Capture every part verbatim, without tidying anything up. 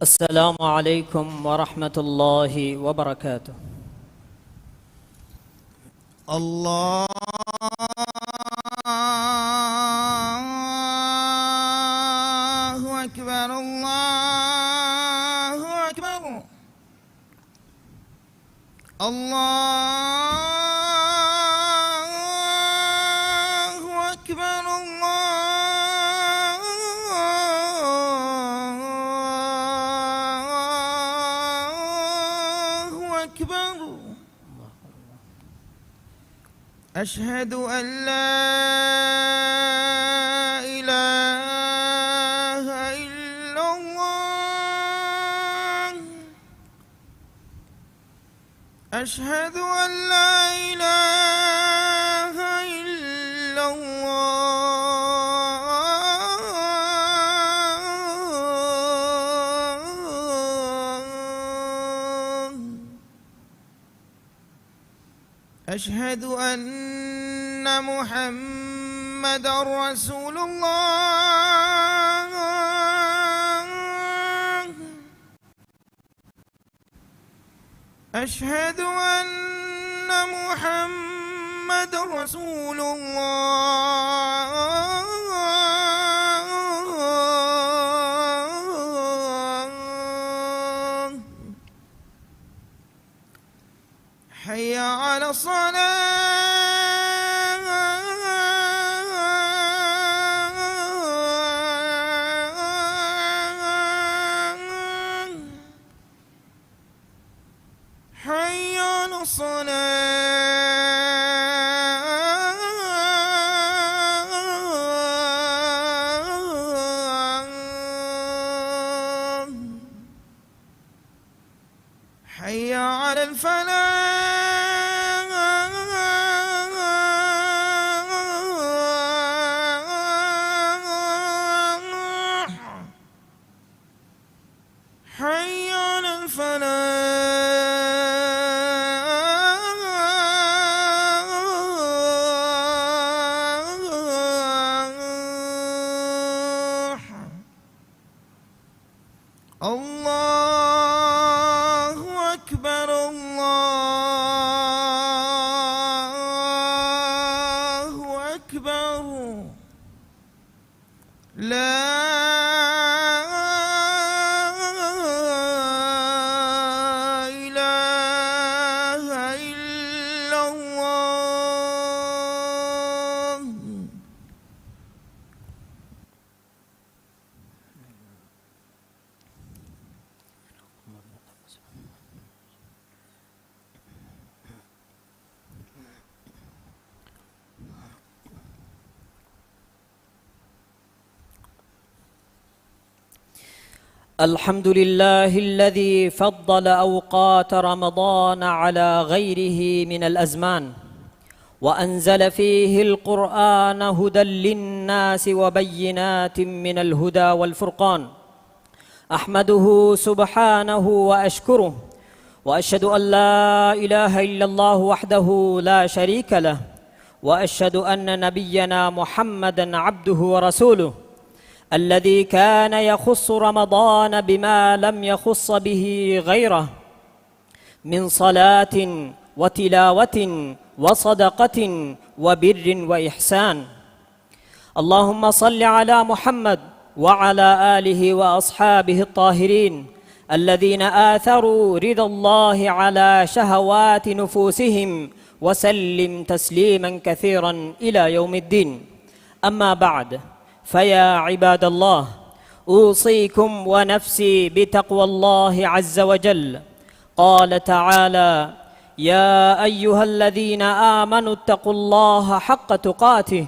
السلام عليكم ورحمة الله وبركاته. الله أكبر، الله أكبر. الله أكبر، الله أكبر. أشهد أن لا إله إلا الله. أشهد أن لا إله إلا الله. أشهد أن محمدا رسول الله. أشهد أن محمدا رسول الله. حي على الصلاة. حي على الصلاة. حي على الفلاح. حي على الفلاح. الله أكبر، الله أكبر. لا إله إلا الله. الحمد لله الذي فضل أوقات رمضان على غيره من الأزمان، وأنزل فيه القرآن هدى للناس وبينات من الهدى والفرقان. أحمده سبحانه وأشكره، وأشهد أن لا إله إلا الله وحده لا شريك له، وأشهد أن نبينا محمدا عبده ورسوله، الذي كان يخص رمضان بما لم يخص به غيره، من صلاة وتلاوة وصدقة وبر وإحسان. اللهم صل على محمد وعلى آله وأصحابه الطاهرين الذين آثروا رضا الله على شهوات نفوسهم، وسلم تسليما كثيرا إلى يوم الدين. أما بعد، فيا عباد الله، أوصيكم ونفسي بتقوى الله عز وجل. قال تعالى: يا أيها الذين آمنوا اتقوا الله حق تقاته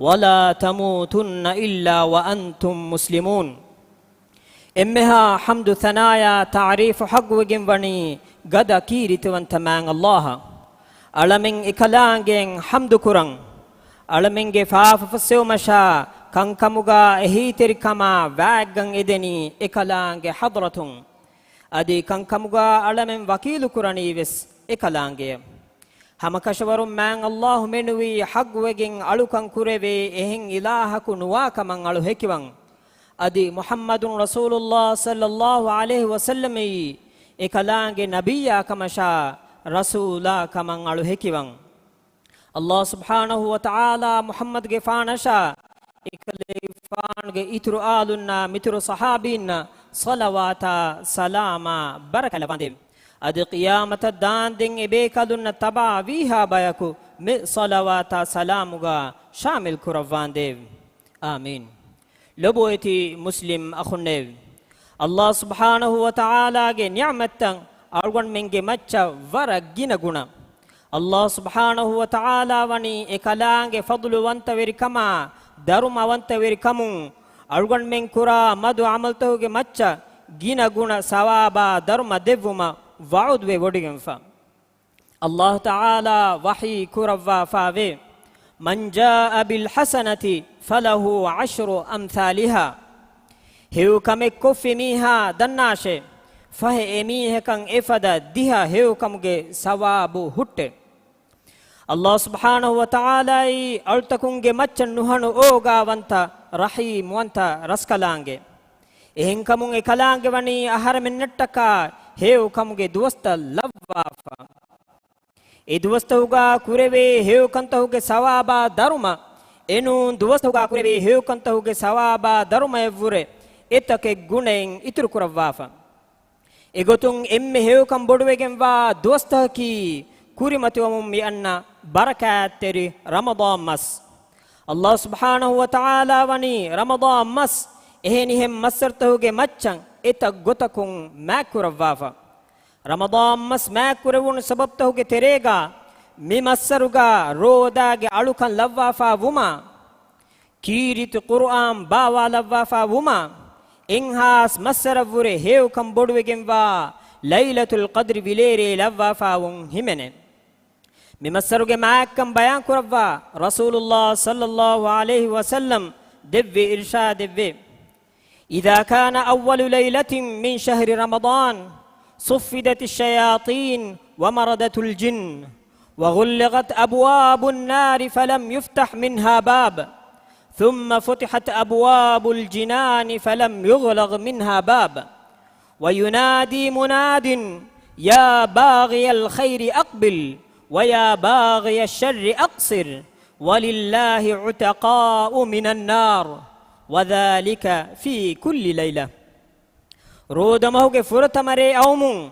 ولا تموتن إلا وأنتم مسلمون. އެންމެހާ ޙަމްދު ސަނާޔާ ތަޢުރީފު ޙައްޤުވެގެން ވަނީ ގަދަ ކީރިތިވަންތަ މާތް ﷲ އަށް. އަޅަމެން އެކަލާނގެއަށް ޙަމްދު ކުރަން. އަޅަމެންގެ ފާފަ ފައްސެވުމަށާ ކަންކަމުގާ އެހީތެރިކަމާ ވާތްގަން އެދެނީ އެކަލާނގެ ޙަޟްރަތުން. އަދި ކަންކަމުގާ އަޅަމެން ވަކީލު ކުރަނީވެސް އެކަލާނގެއަށް. ހަމަކަށަވަރުން މާތް ﷲ މެނުވީ ޙައްޤުވެގެން އަޅުކަން ކުރެވޭ އެހެން އިލާހަކު ނުވާކަމަށް އަޅު ހެކިވަން. އަދި މުޙައްމަދު ރަސޫލުﷲ ޞައްލަﷲ ޢަލައިހި ވަސައްލަމައީ އެކަލާނގެ ނަބިއްޔާ ކަމަށާ، ރަސޫލާ ކަމަށް އަޅު ހެކިވަން. ﷲ ސުބްޙާނަހޫ ވަތަޢާލާ މުޙައްމަދުގެފާނަށާ، އެކަލޭގެފާނުގެ އިތުރު އާލުންނާ މިތުރު ޞަޙާބީންނަށް ޞަލަވާތާ ސަލާމާ ބަރަކާތް ލައްވާނދޭވެ. އަދި ޤިޔާމަތަށް ދާންދެން އެބޭކަލުންނަށް ތަބާވީހާ ބަޔަކު މި ޞަލަވާތާ ސަލާމުގާ ޝާމިލް ކުރައްވާނދޭވެ. އާމީން. ލޮބުވެތި މުސްލިމް އަޚުންނޭވެ! ﷲ ސުބްޙާނަހޫ ވަތަޢާލާގެ ނިޢުމަތްތައް އަޅުގަނޑުމެންގެ މައްޗަށް ވަރަށް ގިނަ ގުނަ. ﷲ ސުބްޙާނަހޫ ވަތަޢާލާ ވަނީ އެކަލާނގެ ފަޟްލުވަންތަވެރިކަމާ، ދަރުމަވަންތަވެރިކަމުން، އަޅުގަނޑުމެން ކުރާ މަދު ޢަމަލުތަކުގެ މައްޗަށް ގިނަ ގުނަ ސަވާބާ ދަރުމަ ދެއްވުމަށް ވަޢުދުވެވޮޑިގެންފަ. ﷲ ތަޢާލާ ވަޙީ ކުރައްވާފާވޭ، مَنْ جَاءَ بِالْحَسَنَةِ فَلَهُ عَشْرُ أَمْثَالِهَا. ހެޔޮ ކަމެއް ކޮށްފި މީހާ ދަންނާށޭ، ފަހެ އެމީހަކަށް އެފަދަ ދިހަ ހެޔޮ ކަމުގެ ސަވާބު ހުއްޓޭ. ﷲ ސުބްޙާނަހޫ ވަތަޢާލާއީ އަޅުތަކުންގެ މައްޗަށް ނުހަނު އޯގާވަންތަ، ރަޙީމްވަންތަ ރަސްކަލާނގެ. އެހެންކަމުން އެކަލާނގެ ވަނީ އަހަރެމެންނަށްޓަކާ ހެޔޮ ކަމުގެ ދުވަސްތައް ލައްވާފަ. އެ ދުވަސްތަކުގާ ކުރެވޭ ހެޔޮކަންތަކުގެ ސަވާބާ ދަރުމަ، އެނޫން ދުވަސްތަކުގާ ކުރެވޭ ހެޔޮކަންތަކުގެ ސަވާބާ ދަރުމަޔަށްވުރެ އެތަކެއް ގުނައިން އިތުރުކުރައްވާފަ. އެގޮތުން އެންމެ ހެޔޮކަން ބޮޑުވެގެންވާ ދުވަސްތަކަކީ ކުރިމަތިވަމުން މިއަންނަ ބަރަކާތްތެރި ރަމަޟާން މަސް. ﷲ ސުބްޙާނަހޫ ވަތަޢާލާ ވަނީ ރަމަޟާން މަސް އެހެނިހެން މައްސަރުތަކުގެ މައްޗަށް އެތައް ގޮތަކުން މާތްކުރައްވާފަ. ރަމަޟާން މަސް މާތްކުރެވުނު ސަބަބުތަކުގެ ތެރޭގާ މި މައްސަރުގާ ރޯދާގެ އަޅުކަން ލައްވާފާ ވުމާ، ކީރިތި ޤުރުއާން ބާވާލައްވާފާ ވުމާ، އެއްހާސް މައްސަރަށްވުރެ ހެޔޮކަން ބޮޑުވެގެންވާ ލައިލަތުލް ޤަދްރި ވިލޭރޭ ލައްވާފާވުން ހިމެނޭ. މި މައްސަރުގެ މާތްކަން ބަޔާންކުރައްވާ ރަސޫލުﷲ ޞައްލަﷲ ޢަލައިހި ވަސައްލަމް ދެއްވި އިރްޝާދެއްވޭ، إذا كان أول ليلة من شهر رمضان صفدت الشياطين ومردت الجن وغلقت أبواب النار فلم يفتح منها باب، ثم فتحت أبواب الجنان فلم يغلق منها باب، وينادي مناد، يا باغي الخير أقبل، ويا باغي الشر أقصر، ولله عتقاء من النار، وذلك في كل ليلة. ރޯދަމަހުގެ ފުރަތަމަ ރޭ އައުމުން،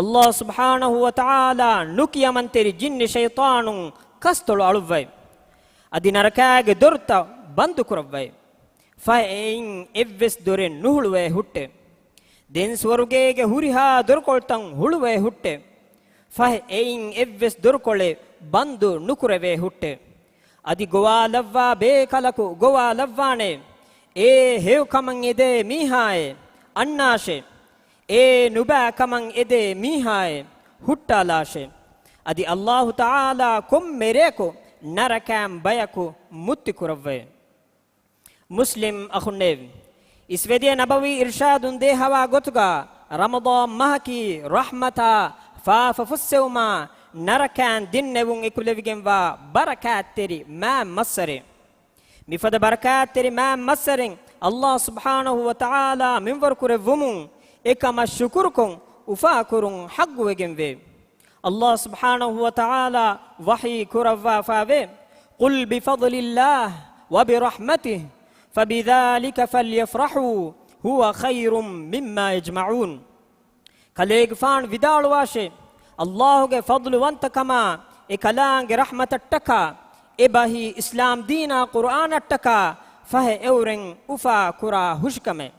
ﷲ ސުބްޙާނަހޫ ވަތަޢާލާ ނުކިޔަމަންތެރި ޖިންނި ޝައިޠާނުން ކަސްތޮޅު އަޅުއްވައި، އަދި ނަރަކާގެ ދޮރުތައް ބަންދުކުރައްވައި، ފަހެ އެއިން އެއްވެސް ދޮރެއް ނުހުޅުވައި ހުއްޓެ. ދެން ސުވަރުގޭގެ ހުރިހާ ދޮރުކޮޅުތައް ހުޅުވައި ހުއްޓެ. ފަހެ އެއިން އެއްވެސް ދޮރުކޮޅެއް ބަންދު ނުކުރެވޭ ހުއްޓެ. އަދި ގޮވާލައްވާ ބޭކަލަކު ގޮވާލައްވާނެ، އޭ ހެޔޮ ކަމަށް އެދޭ މީހާއޭ، އަންނާށޭ. އޭ ނުބައި ކަމަށް އެދޭ މީހާއޭ، ހުއްޓާލާށޭ. އަދި ﷲ ތަޢާލާ ކޮންމެ ރެއަކު ނަރަކައިން ބަޔަކު މުއްތި ކުރައްވައޭ. މުސްލިމް އަޚުންނޭވެ! އިސްވެދިޔަ ނަބަވީ އިރްޝާދުން ދޭހަވާ ގޮތުގާ، ރަމަޟާން މަހަކީ ރަޙްމަތާ، ފާފަ ފުއްސެވުމާ، ނަރަކައިން ދިންނެވުން އެކުލެވިގެންވާ ބަރަކާތްތެރި މާތް މައްސަރެއް. މިފަދަ ބަރަކާތްތެރި މާތް މައްސަރެއް ﷲ ސުބްޙާނަހޫ ވަތަޢާލާ މިންވަރު ކުރެއްވުމުން، އެކަމަށް ޝުކުރުކޮށް، އުފާކުރުން ޙައްޤުވެގެންވޭ. ﷲ ސުބްޙާނަހޫ ވަތަޢާލާ ވަޙީ ކުރައްވާފާވޭ، قل بفضل الله وبرحمته فبذلك فليفرحوا هو خير مما يجمعون. ކަލޭގެފާނު ވިދާޅުވާށޭ، ﷲ ގެ ފަޟްލުވަންތަކަމާ، އެ ކަލާނގެ ރަޙްމަތަށްޓަކާ، އެބަހީ އިސްލާމް ދީނާ ޤުރްއާނަށްޓަކާ، ފަހެ އެއުރެން އުފާ ކުރާ ހުށިކަމެއް.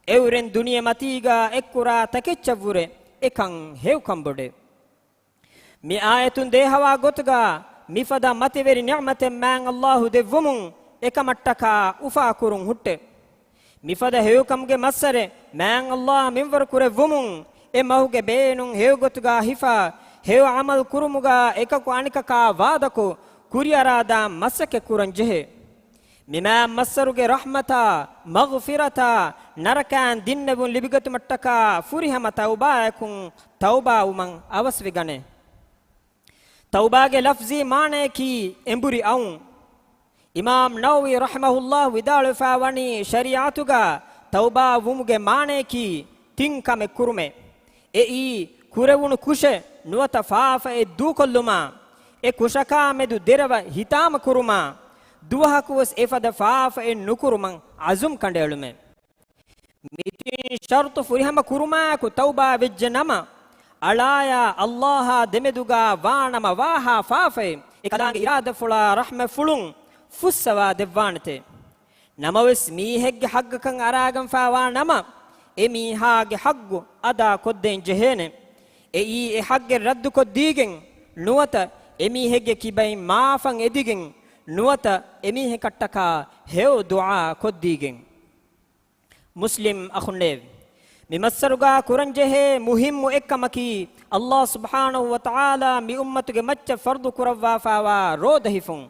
އެއުރެން ދުނިޔެމަތީގާ އެއްކުރާ ތަކެއްޗަށްވުރެ އެކަން ހެޔޮކަން ބޮޑޭ. މި އާޔަތުން ދޭހަވާ ގޮތުގާ މިފަދަ މަތިވެރި ނިޢުމަތެއް މާތް ﷲ ދެއްވުމުން އެކަމަށްޓަކާ އުފާކުރުން ހުއްޓެ. މިފަދަ ހެޔޮކަމުގެ މައްސަރެއް މާތް ﷲ މިންވަރު ކުރެއްވުމުން އެ މަހުގެ ބޭނުން ހެޔޮގޮތުގާ ހިފާ ހެޔޮ ޢަމަލު ކުރުމުގާ އެކަކު އަނެކަކާ ވާދަކޮށް ކުރިއަރާދާން މަސައްކަތް ކުރަން ޖެހޭ. މި މާތް މައްސަރުގެ ރަޙްމަތާ، މަޣްފިރަތާ، ނަރަކައިން ދިންނެވުން ލިބިގަތުމަށްޓަކާ ފުރިހަމަ ތައުބާއަކުން ތައުބާވުމަށް އަވަސްވެގަނޭ. ތައުބާގެ ލަފްޒީ މާނަޔަކީ އެނބުރި އައުން. އިމާމް ނަވަވީ ރަޙިމަހުﷲ ވިދާޅުވެފާ ވަނީ ޝަރީޢަތުގާ ތައުބާ ވުމުގެ މާނަޔަކީ ތިން ކަމެއް ކުރުމޭ. އެއީ، ކުރެވުނު ކުށެއް ނުވަތަ ފާފައެއް ދޫކޮށްލުމާ، އެ ކުށަކާ މެދު ދެރަވަ ހިތާމަ ކުރުމާ، ދުވަހަކުވެސް އެފަދަ ފާފައެއް ނުކުރުމަށް އަޒުމް ކަނޑައެޅުމޭ. މި ތިން ޝަރުޠު ފުރިހަމަ ކުރުމާއެކު ތައުބާ ވެއްޖެ ނަމަ، އަޅާޔާ އައްލާހާ ދެމެދުގާ ވާނަމަ ވާހާ ފާފައެއް އެ ކަލާނގެ އިރާދަފުޅާ ރަޙްމަތްފުޅުން ފުއްސަވާ ދެއްވާނެތޭ. ނަމަވެސް މީހެއްގެ ޙައްޤަކަށް އަރާގަންފާވާ ނަމަ، އެ މީހާގެ ޙައްޤު އަދާ ކޮށްދޭން ޖެހޭނެ. އެއީ އެ ޙައްޤެއް ރައްދުކޮށްދީގެން، ނުވަތަ އެ މީހެއްގެ ކިބައިން މާފަށް އެދިގެން، ނުވަތަ އެ މީހަކަށްޓަކާ ހެޔޮ ދުޢާ ކޮށްދީގެން. މުސްލިމް އަޚުންނޭވެ! މި މައްސަރުގާ ކުރަންޖެހޭ މުހިއްމު އެއްކަމަކީ، އައްލާހު ސުބްޙާނަހު ވަތަޢާލާ މި އުއްމަތުގެ މައްޗަށް ފަރުޟު ކުރައްވާފާވާ ރޯދަ ހިފުން.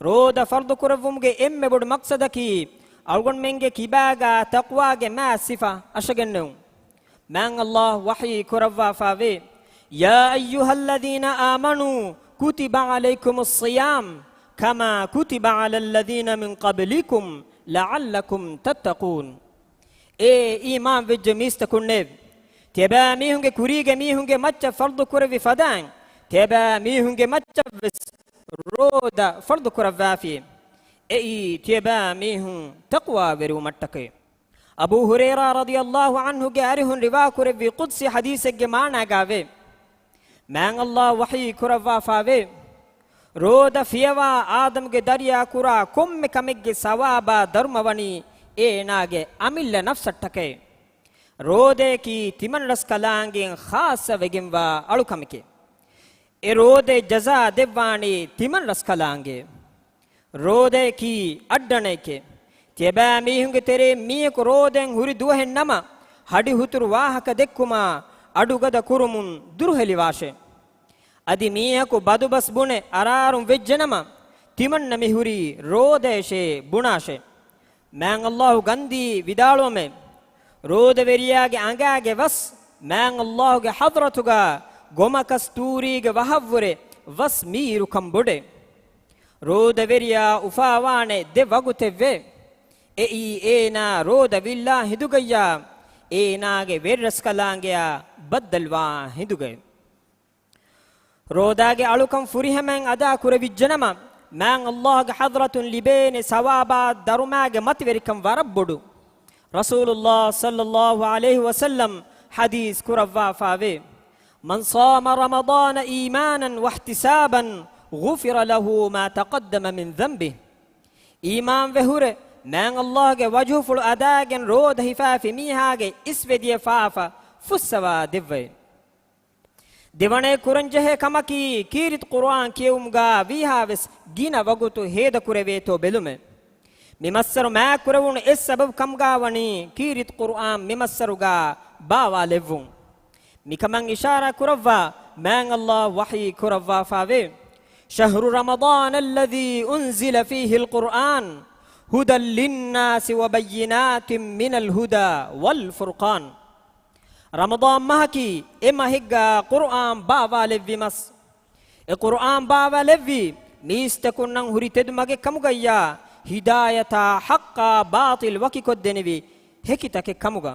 ރޯދަ ފަރުޟު ކުރެއްވުމުގެ އެންމެ ބޮޑު މަޤްޞަދަކީ، އަޅުގަނޑުމެންގެ ކިބާގާ ތަޤްވާގެ މާތް ސިފަ އަށަގެންނެވުން. މާތް އައްލާހު ވަޙީ ކުރައްވާފާވޭ، يا أيها الذين آمنوا كتب عليكم الصيام كما كتب على الذين من قبلكم لعلكم تتقون. އޭ އީމާން ވެއްޖެ މީސްތަކުންނޭވެ! ތިޔަބައިމީހުންގެ ކުރީގެ މީހުންގެ މައްޗަށް ފަރުޟު ކުރެއްވި ފަދައިން، ތިޔަބައިމީހުންގެ މައްޗަށްވެސް ރޯދަ ފަރުޟު ކުރައްވާފި. އެއީ ތިޔަބައިމީހުން ތަޤްވާވެރިވުމަށްޓަކައި. އަބޫ ހުރައިރާ ރަޟިޔައްލާހު ޢަންހުގެ އަރިހުން ރިވާ ކުރެއްވި ޤުދްސީ ޙަދީޘެއްގެ މާނާގާވޭ، މާތް އައްލާހު ވަޙީ ކުރައްވާފާވޭ، ރޯދަ ފިޔަވާ އާދަމުގެ ދަރިޔާ ކުރާ ކޮންމެ ކަމެއްގެ ސަވާބާ ދަރުމަ ވަނީ އޭނާގެ އަމިއްލަ ނަފްސަށްޓަކައި. ރޯދައަކީ ތިމަން ރަސްކަލާނގެއިން ޚާއްޞަވެގެންވާ އަޅުކަމެކޭ. އެ ރޯދައެއް ޖަޒާ ދެއްވާނީ ތިމަން ރަސްކަލާނގެ. ރޯދައަކީ އައްޑަނައެކޭ. ތިޔަބައިމީހުންގެ ތެރެއިން މީހަކު ރޯދައިން ހުރި ދުވަހެއް ނަމަ، ހަޑިހުތުރު ވާހަކަ ދެއްކުމާ، އަޑުގަދަ ކުރުމުން ދުރުހެލިވާށޭ. އަދި މީހަކު ބަދުބަސް ބުނެ އަރާރުން ވެއްޖެނަމަ، ތިމަންނަ މިހުރީ ރޯދައަށޭ ބުނާށޭ. މާތް އައްލާހު ގަންދީ ވިދާޅުވަމޭ، ރޯދަވެރިޔާގެ އަނގާގެ ވަސް މާތް އައްލާހުގެ ޙަޟްރަތުގާ ގޮމަކަސްތޫރީގެ ވަހަށްވުރެ ވަސް މީރުކަން ބޮޑޭ. ރޯދަވެރިޔާ އުފާވާނެ ދެ ވަގުތެއްވޭ. އެއީ އޭނާ ރޯދަ ވިއްލާ ހިނދުގައްޔާ، އޭނާގެ ވެރިރަސްކަލާނގެޔާ ބައްދަލުވާ ހިނދުގައި. ރޯދާގެ އަޅުކަން ފުރިހަމައިން އަދާ ކުރެވިއްޖެނަމަ، މާތް އައްލާހުގެ ޙަޟްރަތުން ލިބޭނެ ސަވާބާ ދަރުމާގެ މަތިވެރިކަން ވަރަށް ބޮޑު. ރަސޫލުﷲ ޞައްލަﷲު ޢަލައިހި ވަސައްލަމް ޙަދީޘް ކުރައްވާފާވޭ، من صام رمضان إيمانا واحتسابا غفر له ما تقدم من ذنبه. އީމާންވެ ހުރެ، މާތް އައްލާހުގެ ވަޖުހުފުޅު އަދާގެން ރޯދަ ހިފާފި މީހާގެ އިސްވެދިޔަ ފާފަ ފުއްސަވާ ދެއްވައި. ދެވަނައެއް ކުރަންޖެހޭ ކަމަކީ، ކީރިތި ޤުރުއާން ކިޔެވުމުގާ ވީހާވެސް ގިނަ ވަގުތު ހޭދަކުރެވޭތޯ ބެލުމެއް. މި މައްސަރު މާތްކުރެވުނު އެއް ސަބަބު ކަމުގާ ވަނީ، ކީރިތި ޤުރުއާން މި މައްސަރުގާ ބާވާލެއްވުން. މިކަމަށް އިޝާރާ ކުރައްވާ، މާތް އައްލާހު ވަޙީ ކުރައްވާފާވޭ، شهر رمضان الذي أنزل فيه القرآن هدى للناس وبينات من الهدى والفرقان. ރަމަޟާން މަހަކީ އެ މަހެއްގާ ޤުރުއާން ބާވާލެއްވި މަސް. އެ ޤުރުއާން ބާވާލެއްވީ، މީސްތަކުންނަށް ހުރި ތެދު މަގެއް ކަމުގައްޔާ، ހިދާޔަތާ ޙައްޤާ ބާޠިލް ވަކިކޮށްދެނިވި ހެކިތަކެއް ކަމުގަ.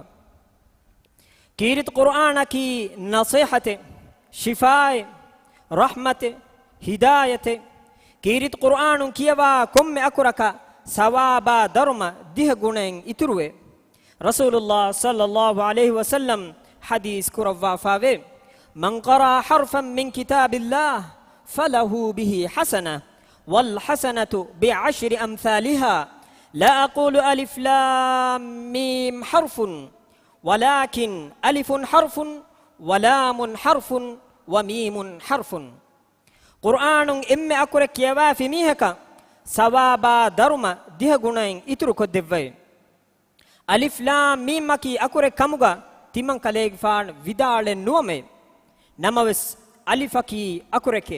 ކީރިތި ޤުރުއާނަކީ ނަޞޭޙަތެއް، ޝިފާއެއް، ރަޙްމަތެއް، ހިދާޔަތެއް. ކީރިތި ޤުރުއާނުން ކިޔަވާ ކޮންމެ އަކުރަކަށް ސަވާބާ ދަރުމަ ދިހަ ގުނައިން އިތުރުވޭ. ރަސޫލުﷲ ޞައްލަﷲު ޢަލައިހި ވަސައްލަމް ޙަދީޘް ކުރައްވާފާވޭ، من قرأ حرفا من كتاب الله فله به حسنة والحسنة بعشر أمثالها لا أقول ألف لام ميم حرف ولكن ألف حرف ولام حرف وميم حرف. ޤުރުއާނުން އެންމެ އަކުރެއް ކިޔަވާފި މީހަކަށް ސަވާބާ ދަރުމަ ދިހަ ގުނައިން އިތުރުކޮށްދެއްވައި. އަލިފް ލާމް މީމްއަކީ އަކުރެއް ކަމުގަ ތިމަން ކަލޭގެފާނު ވިދާޅެއް ނުވަމޭ. ނަމަވެސް، އަލިފަކީ އަކުރެކޭ،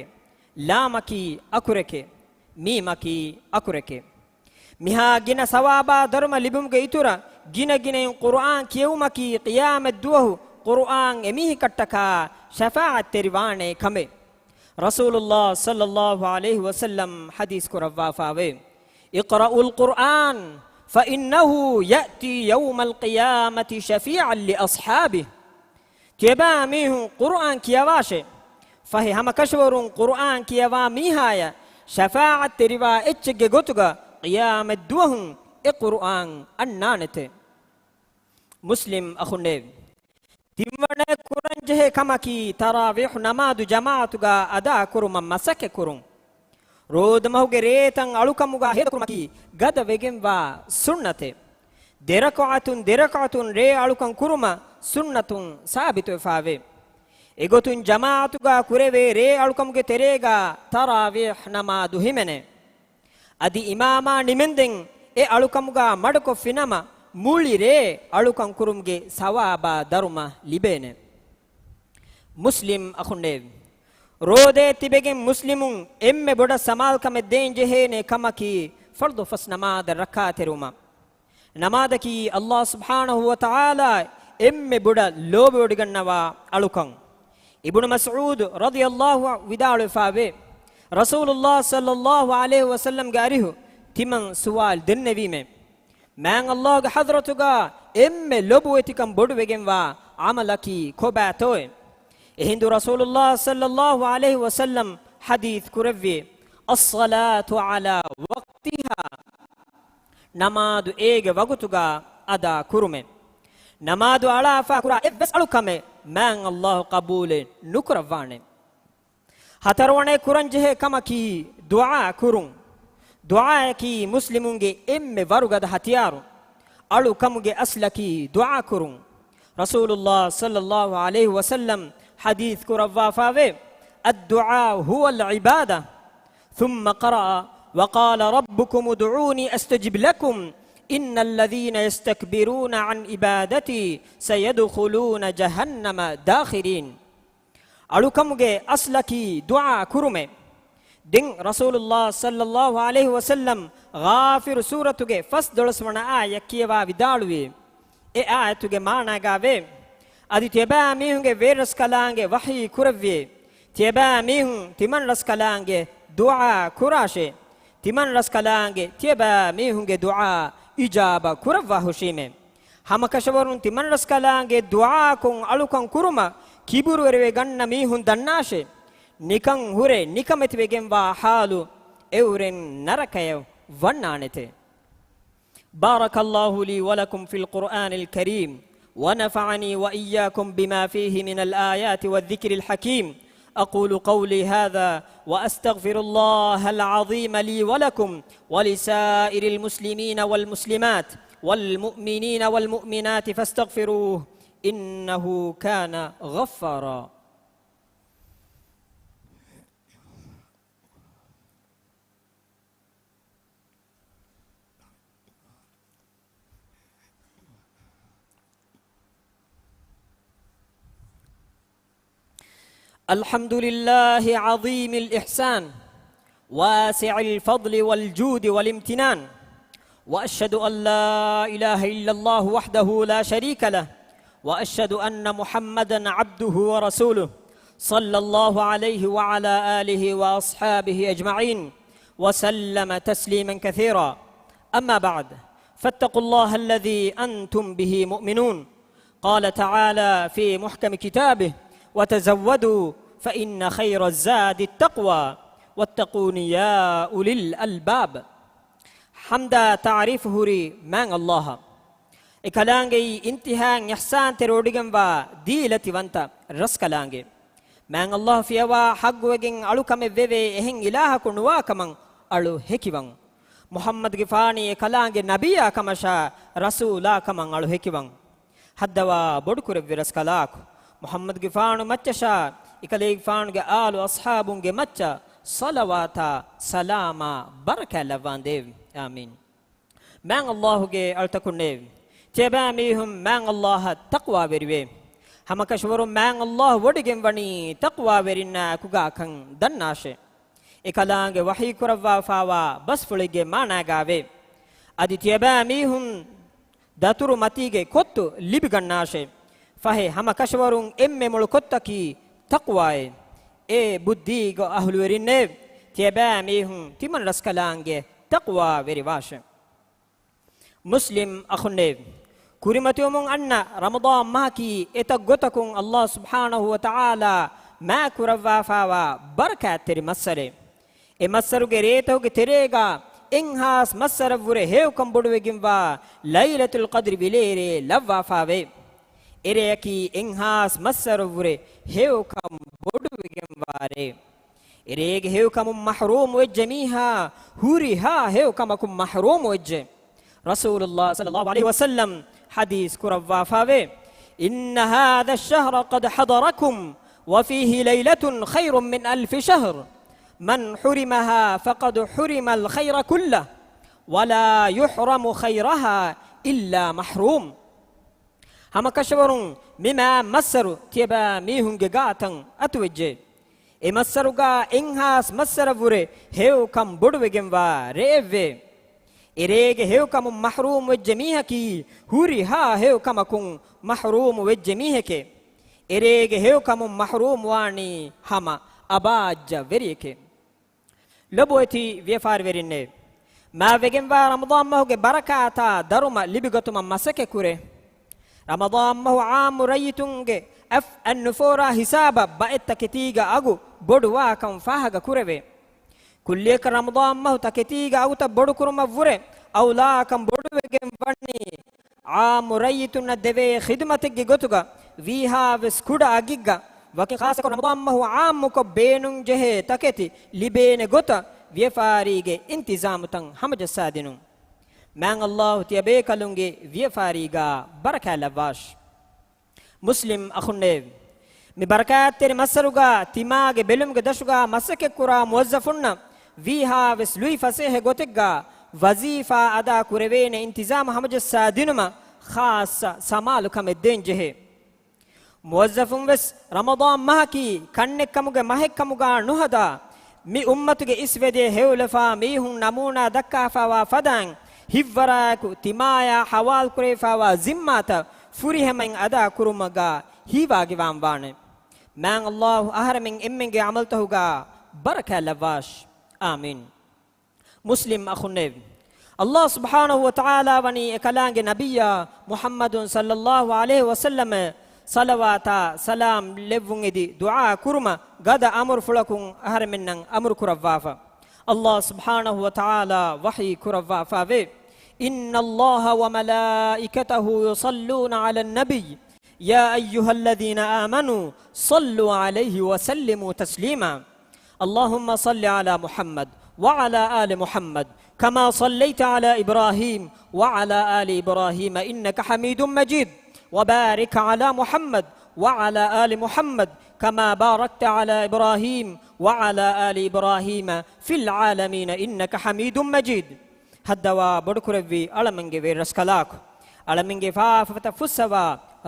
ލާމަކީ އަކުރެކޭ، މީމަކީ އަކުރެކޭ. މިހާ ގިނަ ސަވާބާ ދަރުމަ ލިބުމުގެ އިތުރަށް، ގިނަ ގިނައިން ޤުރުއާން ކިޔެވުމަކީ ޤިޔާމަތް ދުވަހު ޤުރުއާން އެމީހަކަށްޓަކާ ޝަފާޢަތްތެރިވާނޭ ކަމެއް. ރަސޫލުﷲ ޞައްލަﷲު ޢަލައިހި ވަސައްލަމް ޙަދީޘް ކުރައްވާފާވޭ، اقرأوا القرآن فإنه يأتي يوم القيامة شفيعا لأصحابه. ތިޔަބައިމީހުން ޤުރުއާން ކިޔަވާށޭ. ފަހެ ހަމަކަށަވަރުން ޤުރުއާން ކިޔަވާ މީހާޔަށް ޝަފާޢަތްތެރިވާ އެއްޗެއްގެ ގޮތުގަ ޤިޔާމަތް ދުވަހުން އެ ޤުރުއާން އަންނާނެތެ. މުސްލިމް އަޚުންނޭވެ! ތިންވަނައަށް ކުރަންޖެހޭ ކަމަކީ، ތަރާވީޙު ނަމާދު ޖަމާޢަތުގަ އަދާކުރުމަށް މަސައްކަތްކުރުން. ރޯދަމަހުގެ ރޭތައް އަޅުކަމުގަ ހޭދަކުރުމަކީ، ގަދަވެގެންވާ ސުންނަތެއް. ދެރަކުޢަތުން ދެރަކުޢަތުން ރޭ އަޅުކަން ކުރުމަށް ސުންނަތުން ސާބިތުވެފާވޭ. އެގޮތުން ޖަމާޢަތުގަ ކުރެވޭ ރޭ އަޅުކަމުގެ ތެރޭގަ ތަރާވީޙް ނަމާދު ހިމެނޭ. އަދި އިމާމާ ނިމެންދެން އެ އަޅުކަމުގަ މަޑުކޮށްފިނަމަ، މުޅި ރޭ އަޅުކަން ކުރުމުގެ ސަވާބާ ދަރުމަ ލިބޭނެ. މުސްލިމް އަޚުންނޭވެ! ރޯދައެއް ތިބެގެން މުސްލިމުން އެންމެ ބޮޑަށް ސަމާލުކަމެއް ދޭން ޖެހޭނެ ކަމަކީ، ފަރުޟު ފަސް ނަމާދަށް ރައްކާތެރިވުމަށް. ނަމާދަކީ ﷲ ސުބްޙާނަހޫ ވަތަޢާލާ އެންމެ ބޮޑަށް ލޯބިވޮޑިގަންނަވާ އަޅުކަން. އިބްނު މަސްޢޫދު ރަޟިޔަﷲ ވިދާޅުވެފާވޭ، ރަސޫލުﷲ ޞައްލަﷲ ޢަލައިހި ވަސައްލަމްގެ އަރިހު ތިމަން ސުވާލު ދެންނެވީމޭ، މާތް ﷲގެ ޙަޟްރަތުގަ އެންމެ ލޮބުވެތިކަން ބޮޑުވެގެންވާ ޢަމަލަކީ ކޮބާތޯއޭ؟ އެހިނދު ރަސޫލުﷲ ޞައްލަﷲ ޢަލައިހި ވަސައްލަމް ޙަދީޘް ކުރެއްވި، الصلاة على وقتها، ނަމާދު އޭގެ ވަގުތުގަ އަދާ ކުރުމެއް. ނަމާދު އަޅާފަ ކުރާ އެއްވެސް އަޅުކަމެއް މާތް ﷲ ޤަބޫލެއް ނުކުރައްވާނެ. ހަތަރުވަނައަށް ކުރަންޖެހޭ ކަމަކީ ދުޢާ ކުރުން. ދުޢާއަކީ މުސްލިމުންގެ އެންމެ ވަރުގަދަ ހަތިޔާރު. އަޅުކަމުގެ އަސްލަކީ ދުޢާ ކުރުން. ރަސޫލުﷲ ޞައްލަﷲ ޢަލައިހި ވަސައްލަމް ޙަދީޘް ކުރައްވާފާވޭ، الدعاء هو العبادة. ثم قرأ، وقال ربكم ادعوني أستجب لكم، إن الذين يستكبرون عن عبادتي سيدخلون جهنم داخرين. އަޅުކަމުގެ އަސްލަކީ ދުޢާ ކުރުމޭ. ދެން ރަސޫލުﷲ ޞައްލަﷲ ޢަލައިހި ވަސައްލަމް ޣާފިރު ސޫރަތުގެ ފަސްދޮޅަސް ވަނަ އާޔަތް ކިޔަވާ ވިދާޅުވި، އެ އާޔަތުގެ މާނައިގައިވޭ، އަދި ތިޔަބައިމީހުންގެ ވެރިރަސްކަލާނގެ ވަޙީ ކުރެއްވި، ތިޔަބައިމީހުން ތިމަންރަސްކަލާނގެ ދުޢާ ކުރާށޭ. ތިމަންރަސްކަލާނގެ ތިޔަބައިމީހުންގެ ދުޢާ އިޖާބަ ކުރައްވާ ހުށީމޭ. ހަމަކަށަވަރުން ތިމަންރަސްކަލާނގެ ދުޢާކޮށް އަޅުކަން ކުރުމަށް ކިބުރުވެރިވެ ގަންނަ މީހުން ދަންނާށޭ. ނިކަން ހުރެ ނިކަމެތިވެގެންވާ ޙާލު އެއުރެން ނަރަކަޔަށް ވަންނާނެތެ. بارك الله لي ولكم في القرآن الكريم، ونفعني وإياكم بما فيه من الآيات والذكر الحكيم. أقول قولي هذا وأستغفر الله العظيم لي ولكم ولسائر المسلمين والمسلمات والمؤمنين والمؤمنات فاستغفروه إنه كان غفارا. الحمد لله عظيم الإحسان، واسع الفضل والجود والامتنان، وأشهد أن لا إله إلا الله وحده لا شريك له، وأشهد أن محمدا عبده ورسوله، صلى الله عليه وعلى آله وأصحابه أجمعين، وسلم تسليما كثيرا. أما بعد، فاتقوا الله الذي أنتم به مؤمنون. قال تعالى في محكم كتابه، وتزودوا فإن خير الزاد التقوى، واتقون يا أولي الألباب. ޙަމްދާ ތަޢުރީފު ހުރީ މާތް ﷲ އަށް. އެކަލާނގެއީ އިންތިހާއިން އިޙްސާންތެރި ވޮޑިގެންވާ ދީލަތިވަންތަ ރަސްކަލާނގެ. މާތް ﷲ ފިޔަވާ ޙައްޤުވެގެން އަޅުކަމެއް ވެވޭ އެހެން އިލާހަކު ނުވާ ކަމަށް އަޅު ހެކިވަން. މުޙައްމަދުގެފާނީ އެކަލާނގެ ނަބިއްޔާ ކަމަށާ ރަސޫލާ ކަމަށް އަޅު ހެކިވަން. ހައްދަވާ ބޮޑުކުރެއްވި ރަސްކަލާކު، މުޙައްމަދުގެފާނު މައްޗަށާ، އެކަލޭގެފާނުގެ އާލު އަޞްޙާބުންގެ މައްޗަށް ޞަލަވާތާ ސަލާމާ ބަރަކާތް ލައްވާނދޭވި. އާމީން. މާތް ﷲ ގެ އަޅުތަކުންނޭވި. ތިޔަބައިމީހުން މާތް ﷲ އަށް ތަޤްވާވެރިވޭ. ހަމަކަށަވަރުން މާތް ﷲ ވޮޑިގެންވަނީ ތަޤްވާވެރިންނާއެކުގާކަން ދަންނާށޭ. އެކަލާނގެ ވަޙީ ކުރައްވާފާވާ ބަސްފުޅެއްގެ މާނައިގައިވޭ. އަދި ތިޔަބައިމީހުން ދަތުރު މަތީގެ ކޮއްތު ލިބިގަންނާށޭ. ފަހެ ހަމަކަށަވަރުން އެންމެ މޮޅު ކޮއްތަކީ ތަޤްވާއޭ. އޭ ބުއްދީގެ އަހުލުވެރިންނޭ، ތިޔަބައިމީހުން ތިމަންރަސްކަލާނގެ ތަޤްވާވެރިވާށޭ. މުސްލިމް އަޚުންނޭވެ! ކުރިމަތިވަމުން އަންނަ ރަމަޟާން މަހަކީ އެތައް ގޮތަކުން ﷲ ސުބްޙާނަހޫ ވަތަޢާލާ މާ ކުރައްވާފާވާ ބަރަކާތްތެރި މައްސަރެއް. އެ މައްސަރުގެ ރޭތަކުގެ ތެރޭގަ އެއްހާސް މައްސަރަށްވުރެ ހެޔޮކަން ބޮޑުވެގެންވާ ލައިލަތުލް ޤަދްރި ވިލޭރޭ ލައްވާފާވޭ. އެ ރެޔަކީ އެއްހާސް މައްސަރަށްވުރެ ހެޔޮކަން ބޮޑުވެގެންވާ ރޭ. އެރޭގެ ހެޔޮކަމުން މަޙްރޫމު ވެއްޖެ މީހާ ހުރިހާ ހެޔޮކަމަކުން މަޙްރޫމު ވެއްޖެ. ރަސޫލުﷲ ޞައްލަﷲު ޢަލައިހި ވަސައްލަމް ޙަދީޘް ކުރައްވާފާވޭ، إن هذا الشهر قد حضركم وفيه ليلة خير من ألف شهر، من حرمها فقد حرم الخير كله، ولا يحرم خيرها إلا محروم. ހަމަކަށަވަރުން މި މާ މައްސަރު ތިޔަބައިމީހުންގެ ގާތަށް އަތުވެއްޖެ. އެ މައްސަރުގާ އެއްހާސް މައްސަރަށްވުރެ ހެޔޮކަން ބޮޑުވެގެންވާ ރެއެއްވޭ. އެރޭގެ ހެޔޮކަމުން މަޙްރޫމު ވެއްޖެ މީހަކީ ހުރިހާ ހެޔޮކަމަކުން މަޙްރޫމު ވެއްޖެ މީހެކޭ. އެރޭގެ ހެޔޮކަމުން މަޙްރޫމުވާނީ ހަމަ އަބާއްޖަ ވެރިއެކޭ. ލޮބުވެތި ވިޔަފާރިވެރިންނޭ! މާވެގެންވާ ރަމަޟާން މަހުގެ ބަރަކާތާ ދަރުމަ ލިބިގަތުމަށް މަސައްކަތްކުރޭ. ރަމަޟާން މަހު ޢާއްމު ރައްޔިތުންގެ އަތް އަތް ނުފޯރާ ހިސާބަށް ބައެއް ތަކެތީގެ އަގު ބޮޑުވާކަން ފާހަގަކުރެވޭ. ކުއްލިއަކަށް ރަމަޟާން މަހު ތަކެތީގެ އަގުތައް ބޮޑުކުރުމަށްވުރެ އައުލާކަން ބޮޑުވެގެން ވަނީ ޢާއްމު ރައްޔިތުންނަށް ދެވޭ ޚިދުމަތެއްގެ ގޮތުގަ ވީހާވެސް ކުޑަ އަގެއްގަ، ވަކި ޚާއްޞަކޮށް ރަމަޟާން މަހު ޢާއްމުކޮށް ބޭނުންޖެހޭ ތަކެތި ލިބޭނެ ގޮތަށް ވިޔަފާރީގެ އިންތިޒާމުތައް ހަމަޖައްސާދިނުން. މާތް ﷲ ތިޔަބޭކަލުންގެ ވިޔަފާރީގާ ބަރަކާތް ލައްވާށި. މުސްލިމް އަޚުންނޭވެ! މި ބަރަކާތްތެރި މައްސަރުގާ ތިމާގެ ބެލުމުގެ ދަށުގާ މަސައްކަތްކުރާ މުވައްޒަފުންނަށް ވީހާވެސް ލުއިފަސޭހަ ގޮތެއްގާ ވަޒީފާ އަދާ ކުރެވޭނެ އިންތިޒާމު ހަމަޖައްސާ ދިނުމަށް ޚާއްޞަ ސަމާލުކަމެއް ދޭންޖެހޭ. މުވައްޒަފުން ވެސް ރަމަޟާން މަހަކީ ކަންނެއްކަމުގެ މަހެއްކަމުގާ ނުހަދާ، މި އުއްމަތުގެ އިސްވެދޭ ހެޔޮލަފާ މީހުން ނަމޫނާ ދައްކާފާވާ ފަދައިން، ހިތްވަރާއެކު ތިމާޔާ ހަވާލުކުރެވިފާވާ ޒިންމާތައް ފުރިހަމައިން އަދާ ކުރުމުގާ ހީވާގިވާން ވާނެ. މާތް ﷲ އަހަރެމެން އެންމެންގެ ޢަމަލުތަކުގާ ބަރަކާތް ލައްވާށި. އާމީން. މުސްލިމް އަޚުންނޭވެ! ﷲ ސުބްޙާނަހޫ ވަތަޢާލާ ވަނީ އެކަލާނގެ ނަބިއްޔާ މުޙައްމަދު ޞައްލަﷲު ޢަލައިހި ވަސައްލަމަށް ޞަލަވާތާ ސަލާމް ލެއްވުން އެދި ދުޢާ ކުރުމަށް ގަދަ އަމުރުފުޅަކުން އަހަރެމެންނަށް އަމުރު ކުރައްވާފަ. ﷲ ސުބްޙާނަހޫ ވަތަޢާލާ ވަޙީ ކުރައްވާފާވޭ، إن الله وملائكته يصلون على النبي يا أيها الذين آمنوا صلوا عليه وسلموا تسليما. اللهم صل على محمد وعلى آل محمد كما صليت على إبراهيم وعلى آل إبراهيم إنك حميد مجيد، وبارك على محمد وعلى آل محمد كما باركت على إبراهيم وعلى آل إبراهيم في العالمين إنك حميد مجيد. ހައްދަވާ ބޮޑުކުރެއްވި އަޅަމެންގެ ވެރިރަސްކަލާކޮ، އަޅަމެންގެ ފާފަތައް ފުއްސަވާ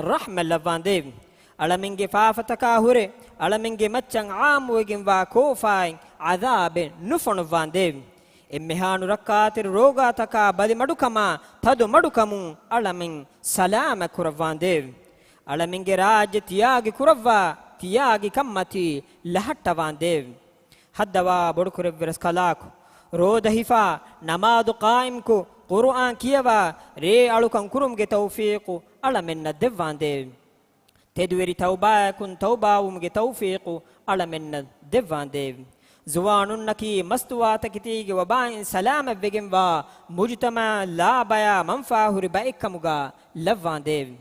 ރަޙްމަތް ލައްވާނދޭވެ. އަޅަމެންގެ ފާފަތަކާ ހުރެ އަޅަމެންގެ މައްޗަށް ޢާއްމުވެގެންވާ ކޯފާއިން ޢަޛާބެއް ނުފޮނުއްވާނދޭވެ. އެންމެހާ ނުރައްކާތެރި ރޯގާތަކާ ބަލިމަޑުކަމާ ތަދުމަޑުކަމުން އަޅަމެން ސަލާމަތް ކުރައްވާނދޭވެ. އަޅަމެންގެ ރާއްޖެ ތިޔާގި ކުރައްވާ ތިޔާގި ކަންމަތީ ލަހައްޓަވާނދޭވެ. ހައްދަވާ ބޮޑުކުރެއްވި ރަސްކަލާކޮ، ރޯދަ ހިފާ، ނަމާދު ޤާއިމްކޮށް، ޤުރުއާން ކިޔަވާ، ރޭ އަޅުކަން ކުރުމުގެ ތައުފީޤު އަޅަމެންނަށް ދެއްވާނދޭވެ. ތެދުވެރި ތައުބާއަކުން ތައުބާވުމުގެ ތައުފީޤު އަޅަމެންނަށް ދެއްވާނދޭވެ. ޒުވާނުންނަކީ މަސްތުވާތަކެތީގެ ވަބާއިން ސަލާމަތްވެގެންވާ، މުޖުތަމަޢަށް ލާބަޔާ މަންފާހުރި ބައެއްކަމުގާ ލައްވާނދޭވެ.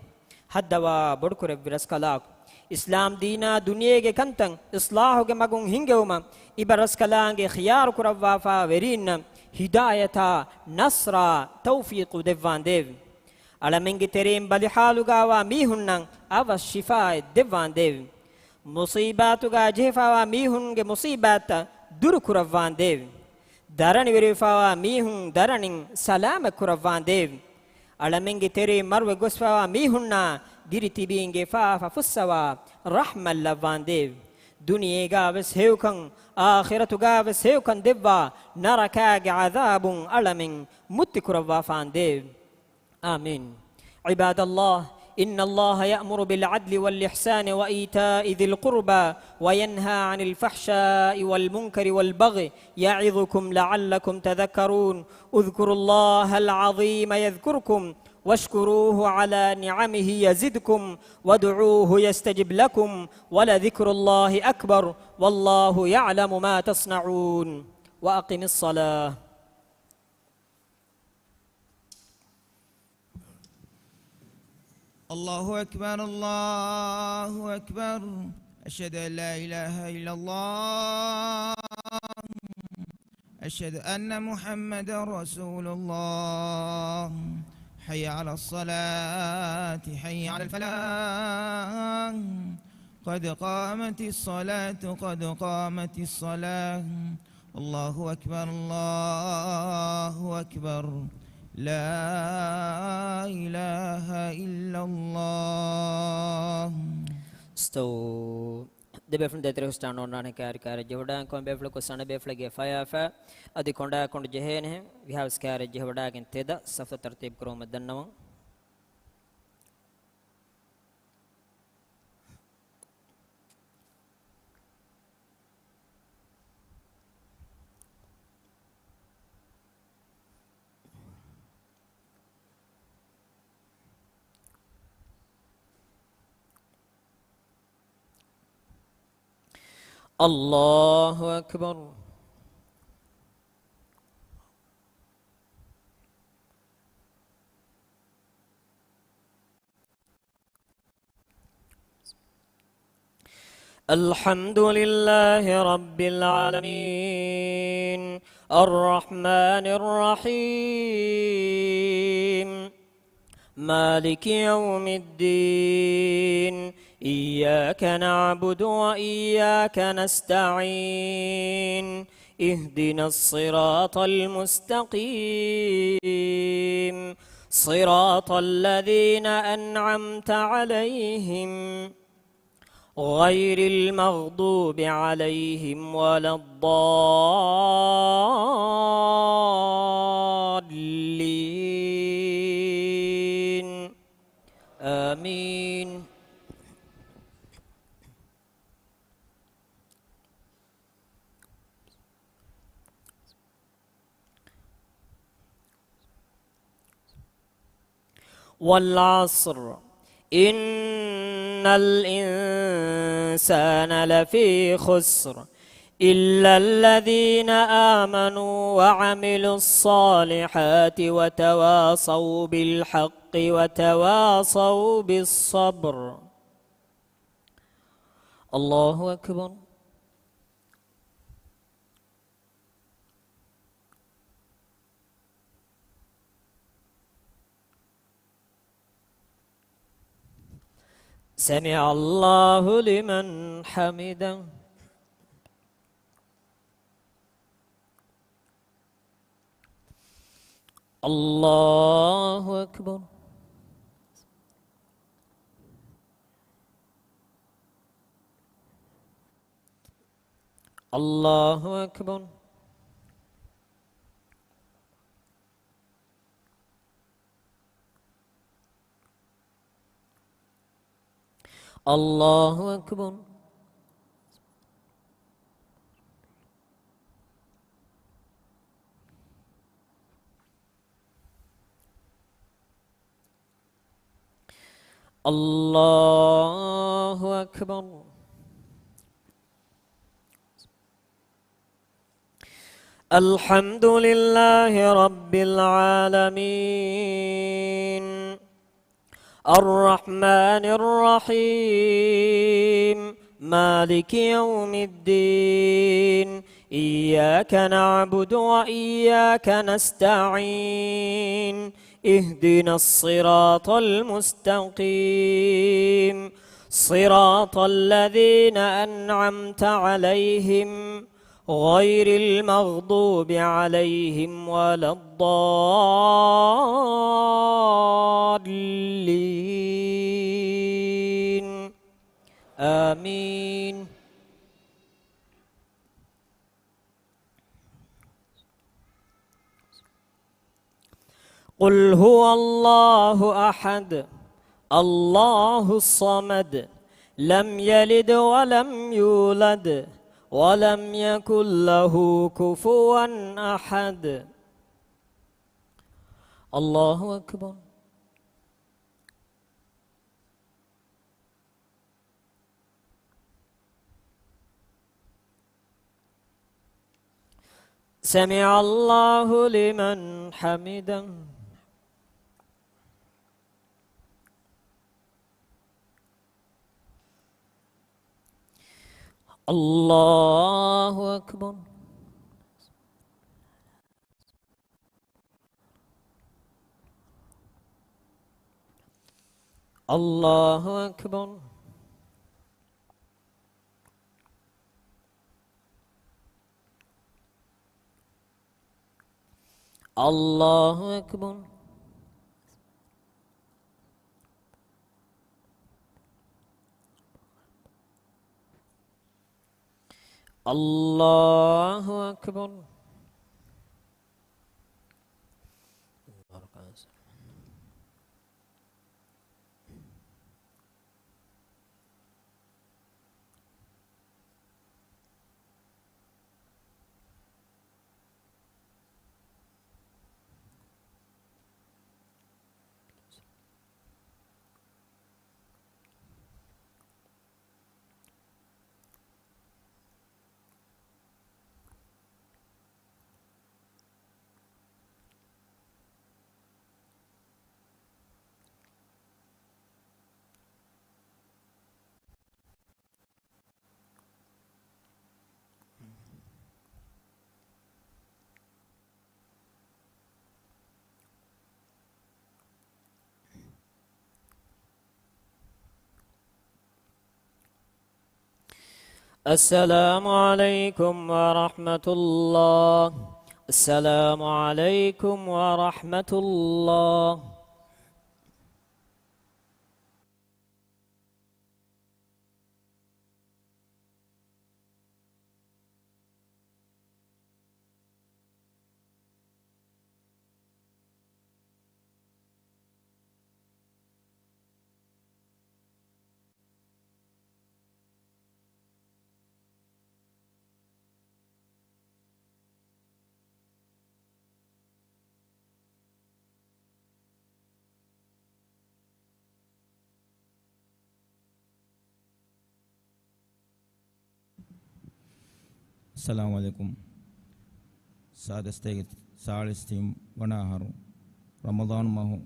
ހައްދަވާ ބޮޑުކުރެއްވި ރަސްކަލާކޮ، އިސްލާމް ދީނާ ދުނިޔޭގެ ކަންތައް އިޞްލާޙުގެ މަގުން ހިންގެވުމަށް އިބަ ރަސްކަލާނގެ ޚިޔާރު ކުރައްވާފާ ވެރީންނަށް ހިދާޔަތާ ނަޞްރާ ތައުފީޤު ދެއްވާނދޭވެ. އަޅަމެންގެ ތެރެއިން ބަލި ޙާލުގާވާ މީހުންނަށް އަވަސް ޝިފާއެއް ދެއްވާނދޭވެ. މުޞީބާތުގާ ޖެހިފާވާ މީހުންގެ މުޞީބާތްތައް ދުރުކުރައްވާނދޭވެ. ދަރަނިވެރިވެފާވާ މީހުން ދަރަނިން ސަލާމަތްކުރައްވާނދޭވެ. އަޅަމެންގެ ތެރެއިން މަރުވެ ގޮސްފާވާ މީހުންނާ ދިރިތިބީންގެ ފާފަ ފުއްސަވާ ރަޙްމަތް ލައްވާނދޭވެ. ދުނިޔޭގާވެސް ހެޔޮކަން، އާޚިރަތުގާވެސް ހެޔޮކަން ދެއްވާ، ނަރަކާގެ ޢަޛާބުން އަޅަމެން މުއްތިކުރައްވާފާނދޭވެ. އާމީން. ޢިބާދަﷲ، إن الله يأمر بالعدل والإحسان وإيتاء ذي القربى وينهى عن الفحشاء والمنكر والبغي يعظكم لعلكم تذكرون. اذكروا الله العظيم يذكركم واشكروه على نعمه يزدكم وادعوه يستجب لكم ولذكر الله أكبر والله يعلم ما تصنعون. وأقم الصلاة. الله أكبر، الله أكبر. أشهد أن لا إله إلا الله. أشهد أن محمدا رسول الله. حي على الصلاة، حي على الفلاح. قد قامت الصلاة، قد قامت الصلاة. الله أكبر، الله أكبر. لا إله إلا الله. އިސްތަވޫ. ދެބޭފުޅުން ދޭތެރެ ހުސްޓާން އޮންނާނެ ކާރި ކާރި ޖެހިވަޑާން ކޮން ބޭފުޅަކު ސަނަ ބޭފުޅެއްގެ ފަޔާފަ އަދި ކޮނޑާ ކޮނޑު ޖެހޭނެހެން ވިހާވެސް ކާރި ޖެހިވަޑާގެން ތެދަށް ސަފުތައް ތަރުތީބު ކުރުމަށް ދަންނަވަން. الله أكبر. الحمد لله رب العالمين. الرحمن الرحيم. مالك يوم الدين. إياك نعبد وإياك نستعين. اهدنا الصراط المستقيم. صراط الذين أنعمت عليهم غير المغضوب عليهم ولا الضالين. آمين. والعصر. إن الإنسان لفي خسر. إلا الذين آمنوا وعملوا الصالحات وتواصوا بالحق وتواصوا بالصبر. الله أكبر. سمع الله لمن حمده. الله أكبر. الله أكبر. الله أكبر. الله أكبر. الحمد لله رب العالمين. الرحمن الرحيم. مالك يوم الدين. إياك نعبد وإياك نستعين. اهدنا الصراط المستقيم. صراط الذين أنعمت عليهم غير المغضوب عليهم ولا الضالين. آمين. قل هو الله أحد. الله الصمد، لم يلد ولم يولد، ولم يكن له كفوا أحد. الله أكبر. سمع الله لمن حمده. الله أكبر. الله أكبر. الله أكبر. الله أكبر. السلام عليكم ورحمة الله. السلام عليكم ورحمة الله. އައްސަލާމު ޢަލައިކުމް. ސާދަ ސަތޭކަ ސާޅީސް ތިން ވަނަ އަހަރު ރަމަޟާން މަހު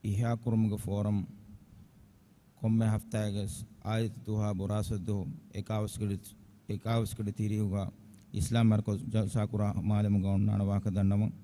އިޙްޔާކުރުމުގެ ފޯރަމް ކޮންމެ ހަފްތާއެއްގެ އާދިއްތަ ދުވަހާ ބުރާސްފަތި ދުވަހު އެކާވީސް ގަޑި، އެކާވީސް ގަޑި ތިރީހުގަ އިސްލާމް މަރުކަޒު ޖަލްސާކުރާ މާލެމުގަ އޮންނާނެ ވާހަކަ ދަންނަވަން.